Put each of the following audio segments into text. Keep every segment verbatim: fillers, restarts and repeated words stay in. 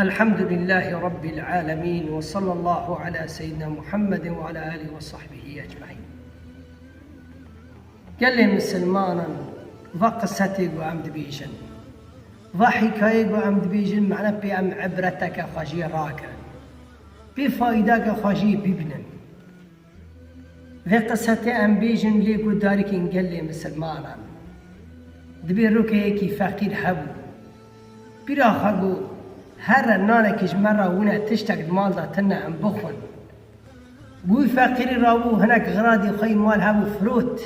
الحمد لله رب العالمين وصلى الله على سيدنا محمد وعلى آله وصحبه أجمعين. Gelê misilmanan, va qisetê ku em dibêjin, va hîkayê ku em dibêjin, mane pê em ibreteke xwe jê rakin, pê faîdeke xwe jê bibînin. Vê qisetê em bêjin lê ku darikên gelê misilmanan. Dibê rokê yekî feqîr hebû. Pîra xwe got, here nanekî ji me re wine, tiştek di mal de tune em bixwin. Got, wî feqîrî rabû, hinek xiradî xwe yî mal hebû firot.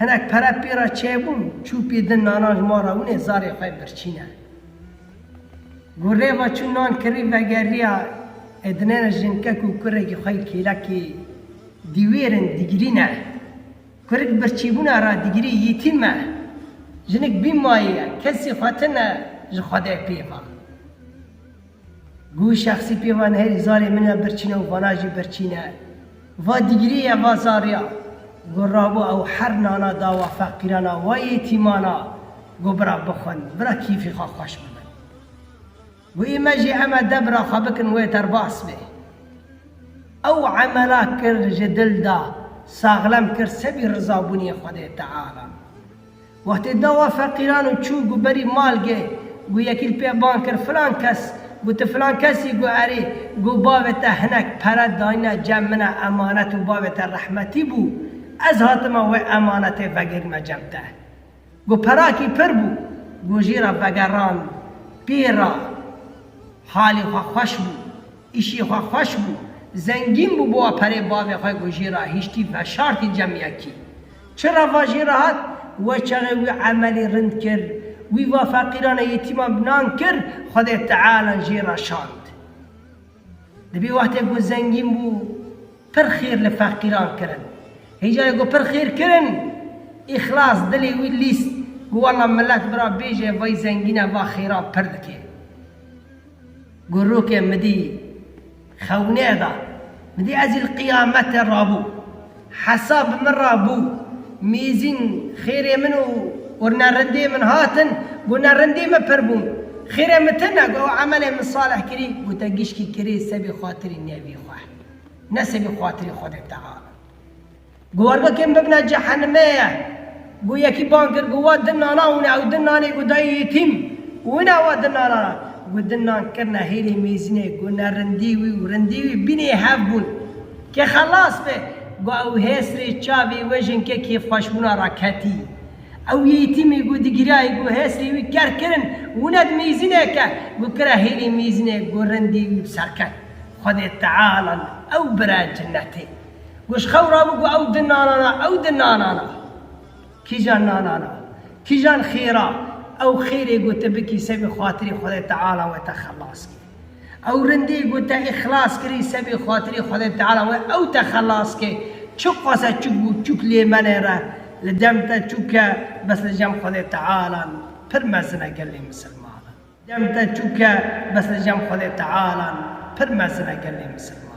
Hinek pere pê re çêbûn, çû pê din nana ji ma re wine, zarê xwe birçîne. Got, rêva çû nan kirî vegeriya, ê dinêne jinkek û kurekî xwe yî kêlekê dîwêr in, digirîne. Kurik birçîbûna re digirî, yetîm e. Jinik bîmayî ye, kesî xwe tune ji Xwedê pê ve. Got, şexsî pê ve nehêrî, zarê min ya birçîne û vana jî birçîne. Va digirî ye, va zariya. Got, rabû ew her nana da wa feqîrana, wa yetîmana. Got, bira bixwin, bira kîfî xwe xweş bibin. Got, ê me jî em e de bira xwe bikin wê derbas bê. Ew emela kir ji dil de, saxlem kir sebî rizabûniyê Xwedê Teala. Wextê da wa feqîran û çû got berî malgê, got yekî li pê ban kir, filan kes, got tu filan kesî, got erê, got bavê te hinek pere dayne cem min e emanet û bavê te rehmetî bû, ez hatime wê emanetê vegerîme cem te. Got perakî pir bû, got jê re vegerand, pê re halê xwe xweş bû, îşê xwe xweş bû, zengîn bû, bi wa perê bavê xwe got jê re hiştî veşartî cem yekî. Çi re va jê re hat? We çaxê wî emelî rind kir, wî va feqîran e yetîman bi nan kir, Xwedê Teala jê re şand. Dibê wextê ku zengîn bû, pir xêr li feqîran kirin. Hêjarê ku pir xêr kirin, îxlas dilê wî lîst, ku wela milet bira bêje, vay zengîn e, va xêran pir dike. Got rokê min dî xewnê de, min dî ez ê li qiyametê rabû. Hesab min re bû, mêzîn xêrê min û, û nerindê min hatin, got nerindê min pir bûn. Xêrê min tune, got ew emelê min salih kirî, got te gişkî kirî sebî xatirî nevî xwe, ne sebî xatirî Xwedê Teala. Got wergakê min bibine cehenimê ye. Got yekî ban kir, got wa din nana hûn e, ew din nanê got dayê yetîm. Wina wa din nana. Got din nan kirine hêlê mêzînê, got nerindî wî û rindî wî bînê hev bûn. Kê xelas be, got ew hêsrê çavê wê jinkê kêfxweşbûna re ketî. Ew yetîmî got digirayî, got hêsrê wî ker kirin, wine di mêzînê ke, got kire hêlê mêzînê, got rindî wî bi ser ket. Xwedê Teala ew bire cinnetê. Got ji xew rabû, got ew din nanana, ew din nanana. Kîjan nanana? Kîjan xêra? Ew xêrê got te bikî sebî xatirî Xwedê Teala we te xelas kir. Ew rindî got te îxlas kirî sebî xatirî Xwedê Teala we ew te xelas kir. Çiqas e çûk bû çûk lê menê re, li dem te çûk e, bes li cem Xwedê Teala pir mezin e gelê misilmanan. Dem te çûk e, bes li cem Xwedê Teala pir mezin e gelê misilmanan.